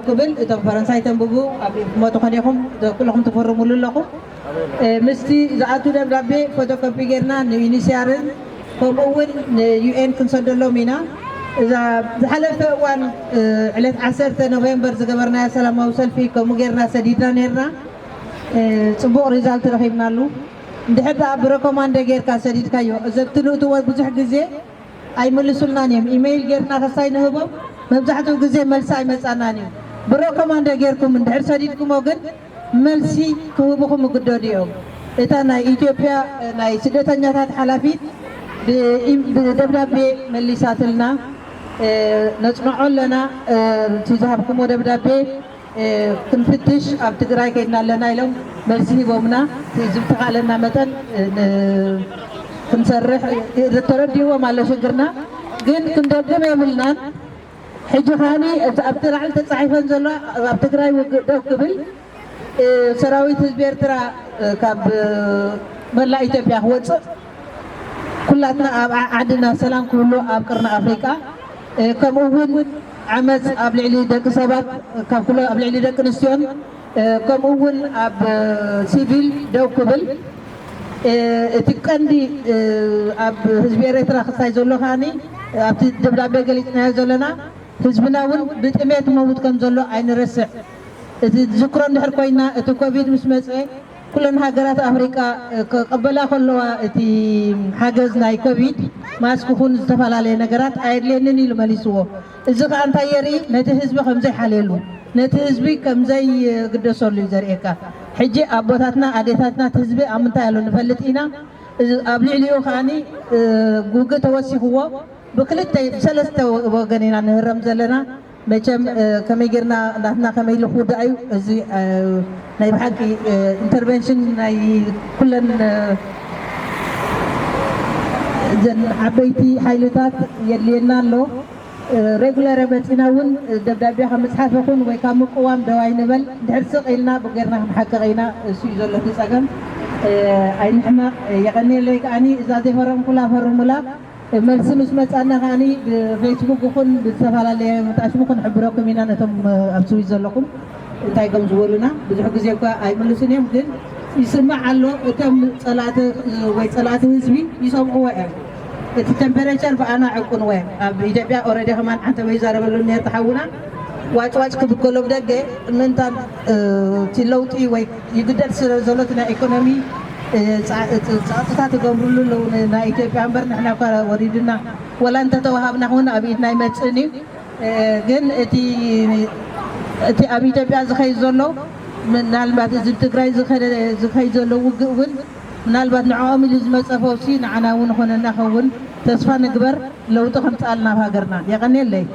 ክብል እቶም ፈረንሳይ ተንብቡ ኣብ ኢድኩም ትኾን ኢኹም ኩልኹም ትፈርሙሉ ኣለኹም። ምስቲ ዝኣቱ ደብዳቤ ፎቶኮፒ ጌርና ንዩኒሲያርን ከምኡ እውን ንዩኤን ክንሰደሎም ኢና። እዛ ዝሓለፈ እዋን ዕለት ዓሰርተ ኖቬምበር ዝገበርናዮ ሰላማዊ ሰልፊ ከምኡ ጌርና ሰዲድና ነርና። ጽቡቕ ሪዛልት ረኺብናሉ። እንድሕር ደኣ ብረኮማንደ ጌርካ ሰዲድካዮ ዘብትንእትዎ ብዙሕ ግዜ ኣይምልሱልናን እዮም። ኢሜይል ጌርና ከሳይ ንህቦም መብዛሕትኡ ግዜ መልሲ ኣይመጻናን እዩ። ብረኮማንደ ጌርኩም እንድሕር ሰዲድኩሞ ግን መልሲ ክህብኹም ይግደዱ እዮም። እታ ናይ ኢትዮጵያ ናይ ስደተኛታት ሓላፊት ብደብዳቤ መሊሳትልና። ነፅንዖ ኣለና። እቲ ዝሃብኩሞ ደብዳቤ ክንፍትሽ ኣብ ትግራይ ከይድና ኣለና ኢሎም መልሲ ሂቦምና። ዝበተኻእለና መጠን ክንሰርሕ ተረዲዎም ኣሎ ሽግርና። ግን ክንደግም የብልናን። ሕጂ ከዓኒ ኣብቲ ላዕሊ ተፃሒፈን ዘሎ ኣብ ትግራይ ውግእ ደው ክብል፣ ሰራዊት ህዝቢ ኤርትራ ካብ መላእ ኢትዮጵያ ክወፅእ፣ ኩላትና ኣብ ዓድና ሰላም ክህሉ ኣብ ቅርኒ ኣፍሪቃ፣ ከምኡ እውን ዓመፅ ኣብ ልዕሊ ደቂ ሰባት፣ ካብ ኩሎ ኣብ ልዕሊ ደቂ ኣንስትዮን ከምኡ እውን ኣብ ሲቪል ደው ክብል። እቲ ቀንዲ ኣብ ህዝቢ ኤርትራ ክሳይ ዘሎ ከዓኒ ኣብቲ ደብዳቤ ገሊፅናዮ ዘለና ህዝብና እውን ብጥሜት መውት ከም ዘሎ ኣይንረስዕ። እቲ ዝክሮ እንድሕር ኮይና እቲ ኮቪድ ምስ መፀ ኩለን ሃገራት ኣፍሪቃ ክቐበላ ከለዋ እቲ ሓገዝ ናይ ኮቪድ ማስክ ኩን ዝተፈላለየ ነገራት ኣየድልየንን ኢሉ መሊስዎ። እዚ ከዓ እንታይ የርኢ? ነቲ ህዝቢ ከምዘይሓልየሉ፣ ነቲ ህዝቢ ከምዘይግደሰሉ እዩ ዘርእየካ። ሕጂ ኣቦታትና ኣዴታትና እቲ ህዝቢ ኣብ ምንታይ ኣሎ ንፈልጥ ኢና። ኣብ ልዕሊኡ ከዓኒ ውግእ ተወሲኽዎ ብክልተ ብሰለስተ ወገን ኢና ንህረም ዘለና። መቸም ከመይ ጌርና ናትና ከመይ ኢሉ ክውዳእ እዩ። እዚ ናይ ብሓቂ ኢንተርቨንሽን ናይ ኩለን እዘን ዓበይቲ ሓይልታት የድልየና ኣሎ። ሬጉለር መፂና እውን ደብዳቤ ካብ ምፅሓፍ ይኹን ወይ ካብ ምቅዋም ደው ኣይንበል። ድሕር ስቕ ኢልና ብጌርና ክንሓቅቕ ኢና። እሱ እዩ ዘሎ እቲ ፀገም። ኣይንሕመቕ። የቐንየለይ ከዓኒ እዛ ዘይፈረምኩላ ፈርሙላ። መልሲ ምስ መፃና ከዓኒ ብፌስቡክ ይኹን ብዝተፈላለየ መጣሽሙ ክንሕብረኩም ኢና ነቶም ኣብ ስዊዝ ዘለኹም እንታይ ከም ዝበሉና። ብዙሕ ግዜ እኳ ኣይምልሱን እዮም፣ ግን ይስማዕ ኣሎ። እቶም ፀላእቲ ወይ ፀላእቲ ህዝቢ ይሰምዕዎ እዮም። እቲ ቴምፐሬቸር ብኣና ዕቁንዎ እዮም። ኣብ ኢትዮጵያ ኦረዲ ከማን ዓንተበ ይዛረበሉ ነር ተሓውና ዋጭዋጭ ክብከሎ ብደገ ምንታን እቲ ለውጢ ወይ ይግደድ ስለ ዘሎ እቲ ናይ ኢኮኖሚ ፃዕፅታት ይገብሩሉ ኣለዉ። ናይ ኢትዮጵያ እምበር ንሕና እኳ ወሪዱና ወላ እንተተዋሃብና እውን ኣብ ኢድና ይመፅእን እዩ። ግን እቲ እቲ ኣብ ኢትዮጵያ ዝኸይድ ዘሎ ምናልባት እዚ ትግራይ ዝኸይድ ዘሎ ውግእ እውን ምናልባት ንዕኦም ኢሉ ዝመፀ ፈውሲ ንዓና እውን ኾነና ኸውን። ተስፋ ንግበር ለውጢ ከምፃልና ኣብ ሃገርና። የቐንየለይ።